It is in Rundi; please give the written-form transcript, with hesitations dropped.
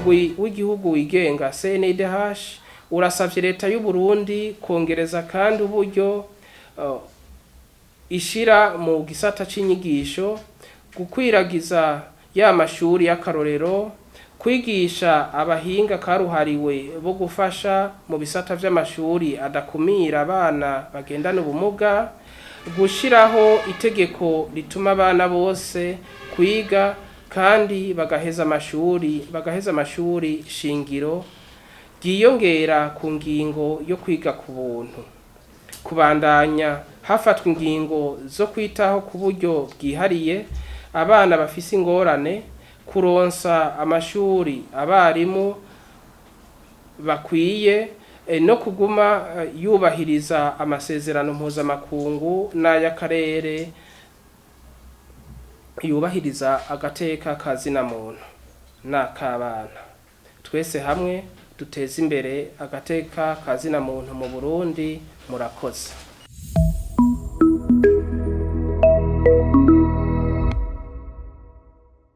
Umugwi w'igihugu wigenga CNIDH urasavye leta y'u Burundi kongereza kandi uburyo ishira mu gisata c'inyigisho, gukwiragiza ya mashuri y'akarorero, kwigisha abahinga karuhariwe bo gufasha mu bisata vy'amashuri adakumira abana bagendana ubumuga, gushiraho itegeko rituma abana bose kwiga kandi bagaheza amashuri shingiro ryiyongera ku ngingo yo kwiga ku buntu, kubandanya hafatwa ingingo zo kwitaho ku buryo bwihariye abana bafise ingorane, kuronsa amashuri abarimu bakwiye, no kuguma yubahiriza amasezerano mpuzamakungu n'ay'akarere yubahiriza agateka kazina muntu n'ak'abana. Twese hamwe duteze imbere agateka kazina muntu mu Burundi. Murakoze.